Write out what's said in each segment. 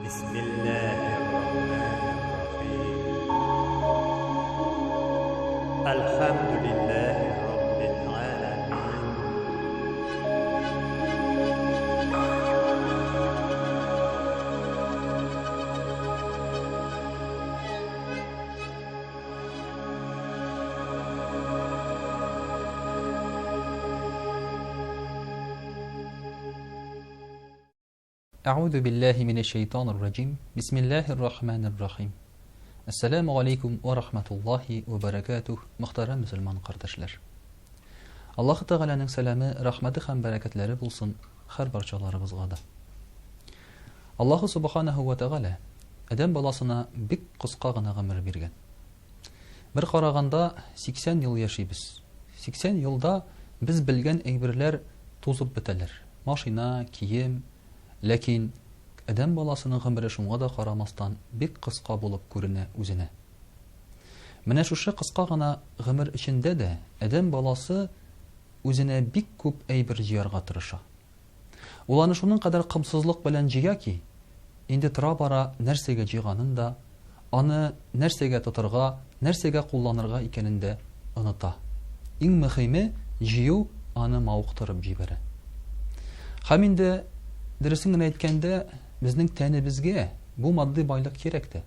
Бисмиллаһир-рахманир-рахим. Әлхәмдүлиллаһи раббил галәмин. Әгъузу биллаһи минәш-шәйтанир раҗим. Бисмиллаһир рахманир рахим. Әссәламү галәйкүм вә рахматуллаһи вә бәрәкәтүһ, мөхтәрәм мөселман кардәшләр. Аллаһы Тәгаләнең сәламе, рәхмәте һәм бәрәкәтләре булсын һәр барчаларыбызга да. Аллаһы Субханаһу вә Тәгалә адәм баласына бик кыска гына гомер биргән. Бер караганда, 80 ел яшибез. 80 елда без белгән әйберләр тузып бетәләр. Машина, кием. Ләкин адәм баласының гомере шуңа да карамастан бик кыска булып күренә үзенә. Менә шушы кыска гына гомер эчендә дә адәм баласы үзенә бик күп әйбер җыярга тырыша. Ул аны шуның кадәр комсызлык белән җыя ки, инде тора-бара нәрсәгә җыйганын да, аны нәрсәгә тотырга, нәрсәгә кулланырга икәнен дә оныта. Иң мөхиме, җыю аны мавыктырып җибәрә. Һәм инде, дөресен генә әйткәндә, безнең тәнебезгә бу матди байлык кирәк тә.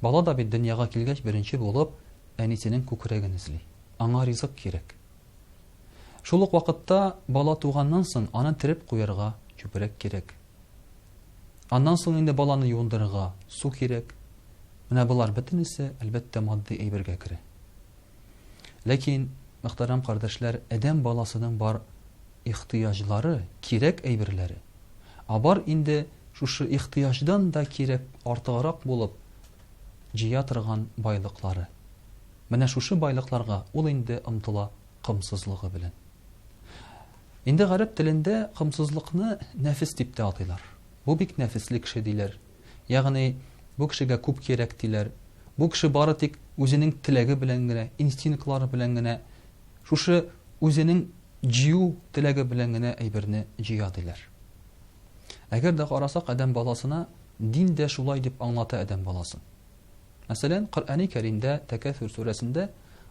Бала да бит дөньяга килгәч беренче булып әнисенең күкрәген эзли. Аңа ризык кирәк. Шул ук вакытта бала туганнан соң аны тереп куярга чүпрәк кирәк. Аннан соң инде баланы юындырырга су кирәк. Менә болар бөтенесе, әлбәттә, матди әйбергә керә. Ләкин, мөхтәрәм кардәшләр, адәм баласының бар ихтыяҗлары, кирәк әйберләре, ә бар инде шушы ихтыяҗдан да кирәк артыграк булып җыя торган байлыклары. Менә шушы байлыкларга ул инде омтыла комсызлыгы белән. Инде гарәп телендә комсызлыкны нәфес дип тә атыйлар. Бу бик нәфесле кеше диләр. Ягъни бу кешегә күп кирәк диләр. Бу кеше бары тик үзенең теләге белән генә, инстинктлары белән генә, шушы үзенең җыю теләге белән генә әйберне җыя диләр. Әгәр дә карасак адәм баласына, дин дә шулай дип аңлата адәм баласын. Мәсәлән, Коръәни Кәримдә Тәкәсүр сүрәсендә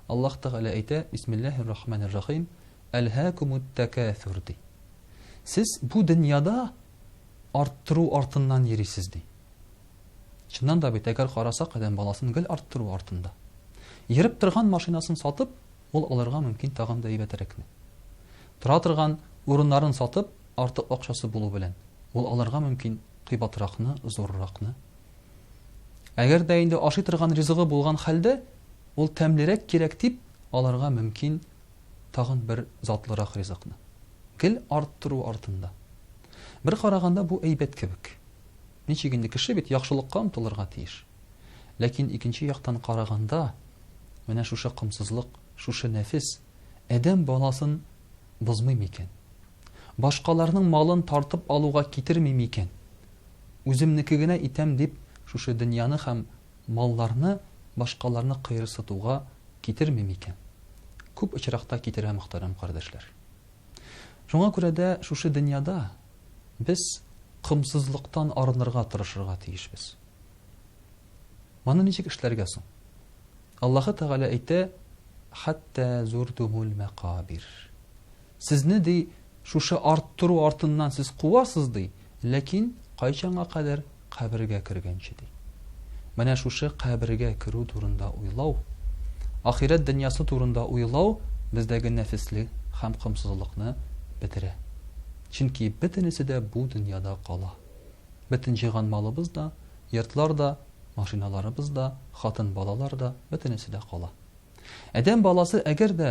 Аллаһ Тәгалә әйтә, Бисмиллаһир Рахманир Рахим, Әлһәкумут тәкәсүр ди. Сез бу дөньяда арттыру артыннан йөрисез ди. Чыннан да бит, әгәр карасак, адәм баласын гел арттыру артында. Йөреп торган машинасын сатып, ул алырга мөмкин тагын да әйбәтрәкне. Тора торган урыннарын сатып, артык акчасы булу белән, ул алырга мөмкин кыйбатракны, зурракны. Әгәр дә инде ашый торган ризыгы булган хәлдә, ул тәмлерәк кирәк дип, алырга мөмкин тагын бер затлырак ризыкны. Гел арттыру артында. Бер караганда бу әйбәт кебек. Ничек инде кеше бит яхшылыкка омтылырга тиеш. Ләкин икенче яктан караганда, менә шушы комсызлык, шушы нәфес адәм баласын бозмый микән? Башкаларның малын тартып алуга китерми микән? Үземнеке генә итәм дип, шушы дөньяны һәм малларны башкаларны кыерсытуга китерми микән? Күп очракта китерә, мөхтәрәм кардәшләр. Шуңа күрә дә шушы дөньяда без комсызлыктан арынырга тырышырга тиешбез. Моны ничек эшләргә соң? Аллаһы Тәгалә әйтә, Хәтта зуртумул мәкабир. Сезне, ди, шушы арттыру артыннан сез куасыз, ди, ләкин кайчанга кадәр? Кабергә кергәнче, ди. Менә шушы кабергә керү турында уйлау, ахирәт дөньясы турында уйлау бездәге нәфесле һәм комсызлыкны бетерә. Чөнки бөтенесе дә бу дөньяда кала. Бөтен җыйган малыбыз да, йортлар да, машиналарыбыз да, хатын-балалар да, бөтенесе дә кала. Адәм баласы әгәр дә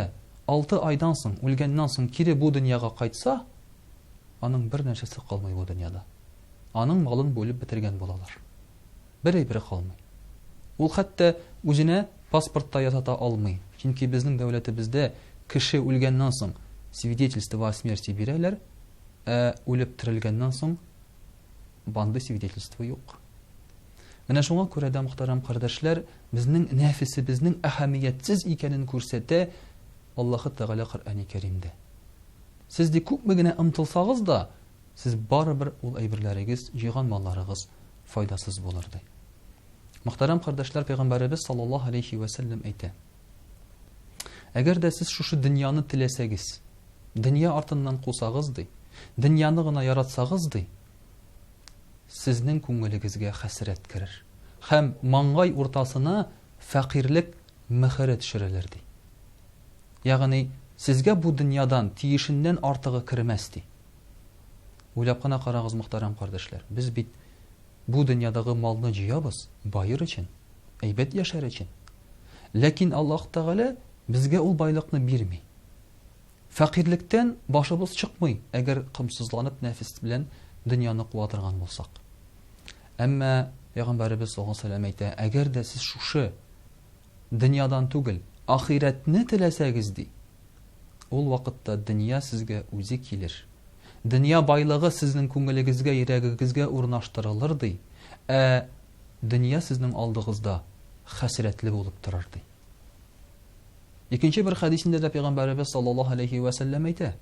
алты айдан соң, үлгәннән соң кире бу дөньяга кайтса, аның бер нәрсәсе калмый бу дөньяда. Аның малын бүлеп бетергән булалар. Бер әйбере калмый. Ул хәтта үзенә паспорт та ясата алмый, чөнки безнең дәүләтебездә кеше үлгәннән соң свидетельство о смерти бирәләр, ә үлеп терелгәннән соң бандый свидетельство юк. Менә шуңа күрә дә, мөхтәрәм кардәшләр, безнең нәфесебезнең әһәмиятсез икәнен күрсәтә Аллаһы Тәгалә Коръәни Кәримдә. Сез ди күпме генә омтылсагыз да, сез барыбер ул әйберләрегез, җыйган малларыгыз файдасыз булыр, ди. Мөхтәрәм кардәшләр, пәйгамбәребез саллаллаһу алейхи вә сәлләм әйтә. Әгәр дә сез шушы дөньяны теләсәгез, дөнья артыннан кусагыз, ди, дөньяны гына яратсагыз, ди, сезнең күңелегезгә хәсрәт керер һәм маңгай уртасына фәкыйрьлек мөһере төшерелер, ди. Ягъни, сезгә бу дөньядан тиешеннән артыгы кермәс, ди. Уйлап кына карагыз, мөхтәрәм кардәшләр, без бит бу дөньядагы малны җыябыз баер өчен, әйбәт яшәр өчен. Ләкин Аллаһ Тәгалә безгә ул байлыкны бирми. Фәкыйрьлектән башыбыз чыкмый, әгәр комсызланып нәфес белән дөньяны куа торган булсак. Әмма Пәйгамбәребез саллаллаһу алейһи ва сәлләм әйтә, әгәр дә сез шушы дөньядан түгел, ахирәтне теләсәгез, ди, ул вакытта дөнья сезгә үзе килер. Дөнья байлыгы сезнең күңелегезгә, йөрәгегезгә урнаштырылыр, ди, ә дөнья сезнең алдыгызда хәсрәтле булып торыр, ди. Икенче бер хәдисендә дә Пәйгамбәребез саллаллаһу алейһи вә сәлләм әйтә,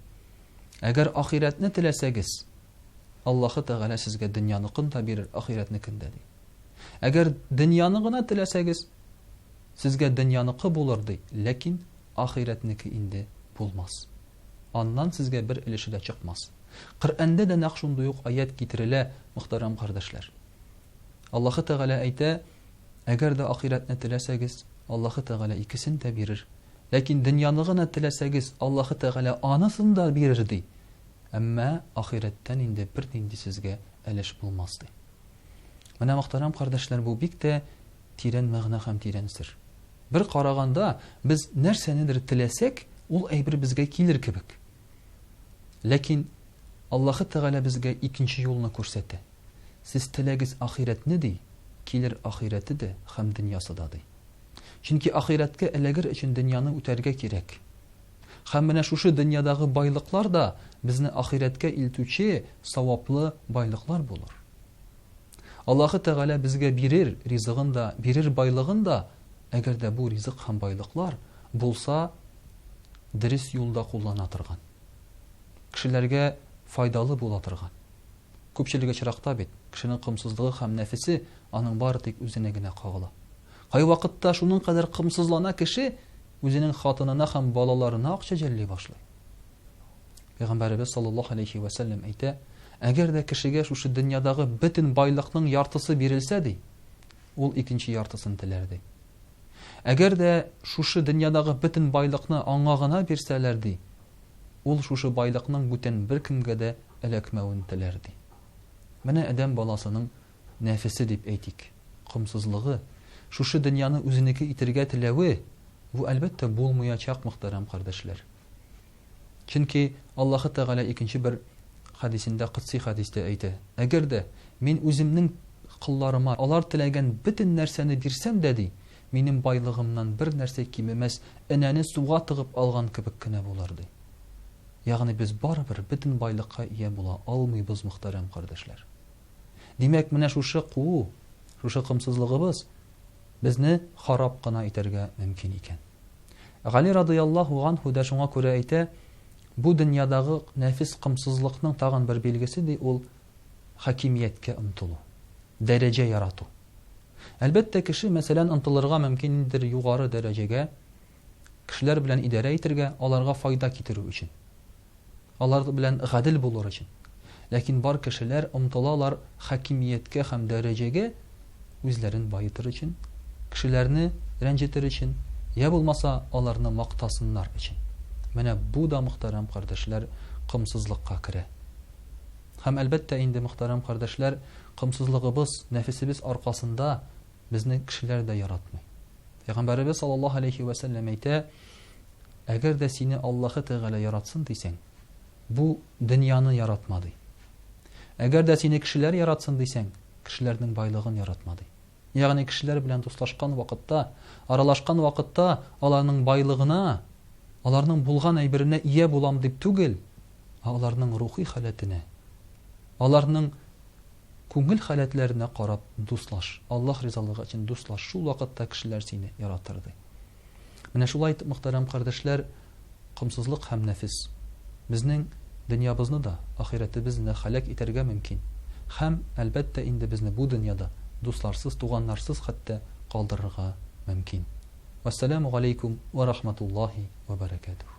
Әгәр ахирәтне теләсәгез, Аллаһы Тәгалә сезгә дөньяныкын да бирер, ахирәтнекен дә, ди. Әгәр дөньяны гына теләсәгез, сезгә дөньяныкы булыр, ди, ләкин ахирәтнеке инде булмас. Аннан сезгә бер өлеше дә чыкмас. Коръәндә дә нәкъ шундый ук аять китерелә, мөхтәрәм кардәшләр. Аллаһы Тәгалә әйтә, Әгәр дә ахирәтне теләсәгез, Аллаһы Тәгалә икесен дә бирер. Ләкин дөньяны гына теләсәгез, Аллаһы Тәгалә анысын да бирер, ди. Әмма ахирәттән инде бернинди сезгә өлеш булмас, ди. Менә, мөхтәрәм кардәшләр, бу бик тә тирән мәгънә һәм тирән сер. Бер караганда, без нәрсәнедер теләсәк, ул әйбер безгә килер кебек. Ләкин Аллаһы Тәгалә безгә икенче юлны күрсәтә. Сез теләгез ахирәтне, ди, килер ахирәте дә һәм дөньясы да, ди. Чөнки ахирәткә эләгер өчен дөньяны үтәргә кирәк. Һәм менә шушы дөньядагы байлыклар да безне ахирәткә илтүче саваплы байлыклар булыр. Аллаһы Тәгалә безгә бирер ризыгын да, бирер байлыгын да, әгәр дә бу ризык һәм байлыклар булса, дөрес юлда куллана торган, кешеләргә файдалы була торган. Күпчелек очракта бит, кешенең комсызлыгы һәм нәфесе аның бары тик үзенә генә кагыла. Кайвакытта шуның кадәр комсызлана кеше, үзенең хатынына һәм балаларына акча жәлли башлый. Пәйгамбәребез саллаллаһу алейхи вә сәлләм әйтә, әгәр дә кешегә шушы дөньядагы бөтен байлыкның яртысы бирелсә, ди, ул икенче яртысын теләр, ди. Әгәр дә шушы дөньядагы бөтен байлыкны аңа гына бирсәләр, ди, ул шушы байлыкның бүтән беркемгә дә эләкмәвен теләр, ди. Менә адәм баласының нәфесе дип әйтик, комсызлыгы, шушы дөньяны үзенеке итергә теләве, бу, әлбәттә, булмаячак, мөхтәрәм кардәшләр. Чөнки Аллаһы Тәгалә икенче бер хәдисендә, кодси хәдистә әйтә, Әгәр дә мин үземнең колларыма алар теләгән бөтен нәрсәне бирсәм дә, ди, минем байлыгымнан бер нәрсә кимемәс, энәне суга тыгып алган кебек кенә булыр, ди. Ягъни без барыбер бөтен байлыкка ия була алмыйбыз, мөхтәрәм кардәшләр. Димәк, менә шушы куу, шушы комсызлыгыбыз безне харап кына итәргә мөмкин икән. Гали радыяллаһу ганһу да шуңа күрә әйтә, бу дөньядагы нәфис комсызлыкның тагын бер билгесе, ди, ул хакимияткә омтылу, дәрәҗә ярату. Әлбәттә, кеше, мәсәлән, омтылырга мөмкин ниндидер югары дәрәҗәгә, кешеләр белән идарә итергә, аларга файда китерү өчен. Алар белән гадел булыр өчен. Ләкин бар кешеләр омтылалар хакимияткә һәм дәрәҗәгә үзләрен баетыр өчен, кешеләрне рәнҗетер өчен, я булмаса аларны мактасыннар өчен. Менә бу да, мөхтәрәм кардәшләр, комсызлыкка керә. Һәм, әлбәттә инде, мөхтәрәм кардәшләр, комсызлыгыбыз, нәфесебез аркасында безне кешеләр дә яратмый. Пәйгамбәребез саллаллаһу алейһи вә сәлләм әйтә, Әгәр дә сине Аллаһы Тәгалә яратсын дисәң, бу дөньяны яратма, ди. Әгәр дә сине кешеләр яратсын дисәң, кешеләрнең байлыгын яратма, ди. Ягъни кешеләр белән дуслашкан вакытта, аралашкан вакытта аларның байлыгына, аларның булган әйберенә ия булам дип түгел, ә аларның рухи халәтенә, аларның күңел халәтләренә карап дуслаш, Аллаһ ризалыгы өчен дуслаш, шул вакытта кешеләр сине яратыр, ди. Менә шулай итеп, мөхтәрәм кардәшләр, комсызлык һәм нәфес безнең дөньябызны да, ахирәтебезне дә һәлак итәргә мөмкин. Һәм, әлбәттә инде, безне бу дөньяда дусларсыз, туганнарсыз хәтта калдырырга мөмкин. Вәссәламү галәйкүм вә рахматуллаһи вә бәрәкәтүһ.